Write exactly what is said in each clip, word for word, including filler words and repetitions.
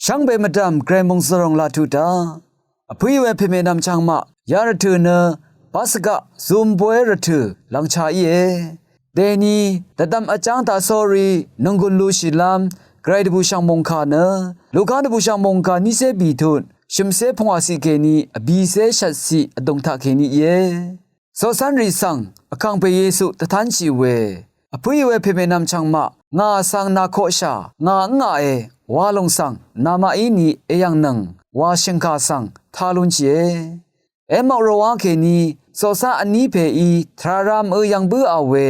Shvngbe mvdv̀m Gvray mòngzø̀l lòng laq tuq daq, vpǿì we pèmènvm chvngmaq yarvtø̀ nø basvgaq zumboy rvtø̀ lvngcha íe. Dèni dvdvm vjáng taq sórí nònggùn lushìlv́m Gvray dvbùshv̀ng mòngkà nø Lukà dvbùshv̀ng mòngkà nícé bìtut shø̀mcé pungwàciq kèní vbìcé shvtciq vdùng taq kèní íe. Coqcv́nrì svng Vkàngpè Yesu dvtánshì we, vpǿì we pèmènvm chvngmaq ngà svng nàkoqshà ngà ǿngaqe wa lòng svng namaqí ni èyv̀ngnøng wa shø̀ngkà svng tá lúnshìe. Emaq rvwá kèní coqcv́n vní pèí tvrà rá mø yv̀ng bǿà we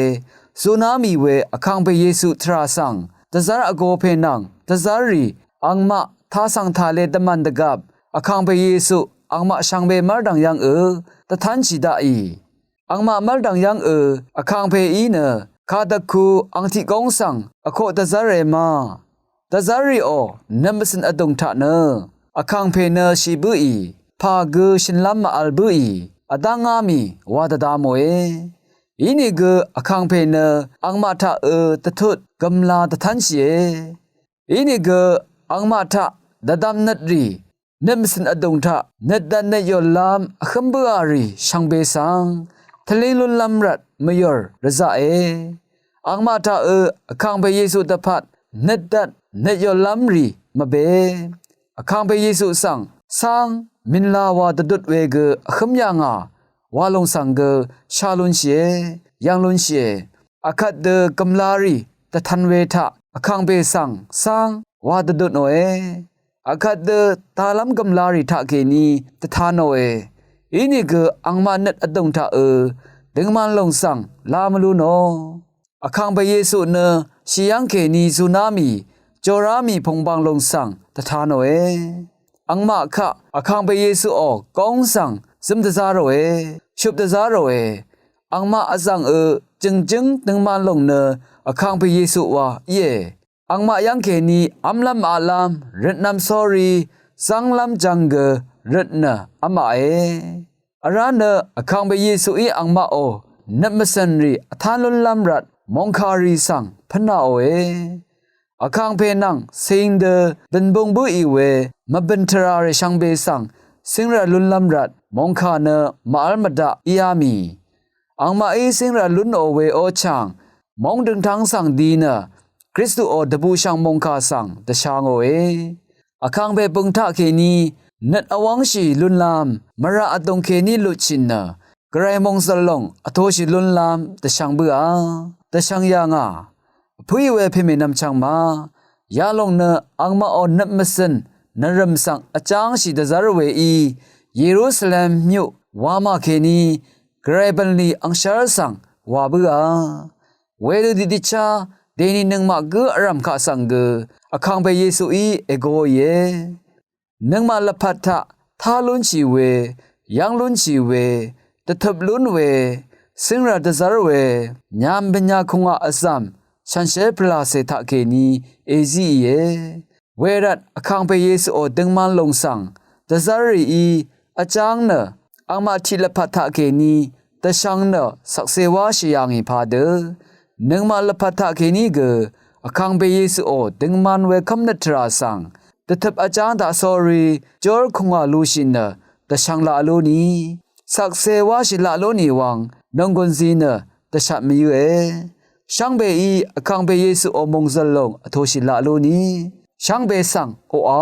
zuná mì we Vkàngpè Yesu tvrà svng dvzv́r vgō pè nvng dvzv́rrì angmaq tasv̀ng tàle dvmv̀n dvgvp Vkàngpè Yesu angmaq shvngbe mv́rdv̀ng yv́ngø dvtánshì daqì. Angmaq mv́rdv̀ng yv́ngø Vkàngpèí nø kàdvkū ang tiqgóng svng vkoq dvzv́re ma. Dvzv́rrìò nøt mvcø̀n vdùng taq nø Vkàngpè nø shì bǿì, pà gø shø̀nlv́m màvl bǿì, vdv́ngá mì wa dvda mòe. Inìgø Vkàngpè nø angmaq taq ø dvtut gø̀mla dvtánshìe. Inìgø angmaq taq dvdvm nøtrì nøt mvcø̀n vdùng taq nøtdvt nøtyòllv́m vhǿm bǿà rì shvngbe svng tvlíng lúnlv́m rvt mvyòr rvzaqe. Angmaq taq ø Vkàngpè Yesu dvpvt nøtdvt nøtyòllv́m rì mvbe. Vkàngpè Yesu svng cáng mìnlā wa dvdut we gø vhǿm yà ngà wa lòng svng gø shá lúnshìe, yv́ng lúnshìe. Akvt dø gø̀mlarì dvtv̄n we taq Vkàngpè svng cáng wa dvdutnòe. Akvt dø talv́m gø̀mlarì taqkèní dvtanòe. Inìgø angmaq nøt vdùng taq ø døngman lòng svng la mvlú nò. Vkàngpè Yesu nø shì yv́ng kèní zuná mì jorá mì pùngbàng lòng svng dvtanòe. Angmaq kaq Vkàngpè Yesuò góng svng zǿm dvzá ròe, shøp dvzá ròe. Angmaq vzv̀ng ø jø̀ngjǿng døngman lòng nø Vkàngpè Yesu wa íe. Angmaq yv́ng kèní v́mlv́m màvlv́m røtnv̄m sórí zv́nglv́m jv̄ng gø røt nø v́maqe. Vrá nø Vkàngpè Yesuí angmaqò nøt mvcø̀nrì vtán lúnlv́m rvt mòngkàrì svng pv́naqòe. Vkàngpè nvng cing dø bø̀nbung bǿì we mvbø̀n tvrà rì shvngbe svng cíngrv̀l lúnlv́m rvt mòngkà nø màv́l mvdaq íá mì. Angmaqí cíngrv̀l lúnò we ó chàng móng døngtáng svng di nø Kristuò dvbùshv̀ng mòngkà svng dvsha ngòe. Vkàngpè bø̀ng taqkèní nøt vwv́ngshì lúnlv́m mvrà vdùng kèní lutshì nø Gvray mòngzø̀l lòng vtōshì lúnlv́m dvshvng bǿà, dvshvng yà ngà. Vpǿì we pèmènvm chvngma yalòng nø angmaqò nøt mvcø̀n nvrø̀m svng vjángshì dvzv́r weí Yerusalem myuq wamà kèní Gvray bv̀nlì angshv́r svng wà bǿà. Wedø tiqdvchá dèni nøngmaq gǿ vrv̀m kaq svng gø Vkàngpè Yesuí ègoìe. Nøngmaq lvpat taq tá lúnshì we, yv́ng lúnshì we, dvtøp lún we, cíngrv̀l dvzv́r we, nyam bvnya kungaq vzv̀m shànshér pvlàcè taqkèní èzíìe. Wervt Vkàngpè Yesuò døngman lòng svng dvzv́rrìí vjáng nø angmaq tiq lvpat taqkèní dvshvng nø shvkse wáshì yà ngì padø nøngmaq lvpat taqkèní gø Vkàngpè Yesuò døngman wekv́m nøt tvrà svng dvtøp vjáng taq sórí jór kungà lushì nø dvshvng laq lúni, shvkse wáshì laq lúni wvng nònggùn zi nø dvshat mvyǿe. Shvngbeí Vkàngpè Yesuò mòngzø̀l lòng vtōshì laq lúni shvngbe svng oqà.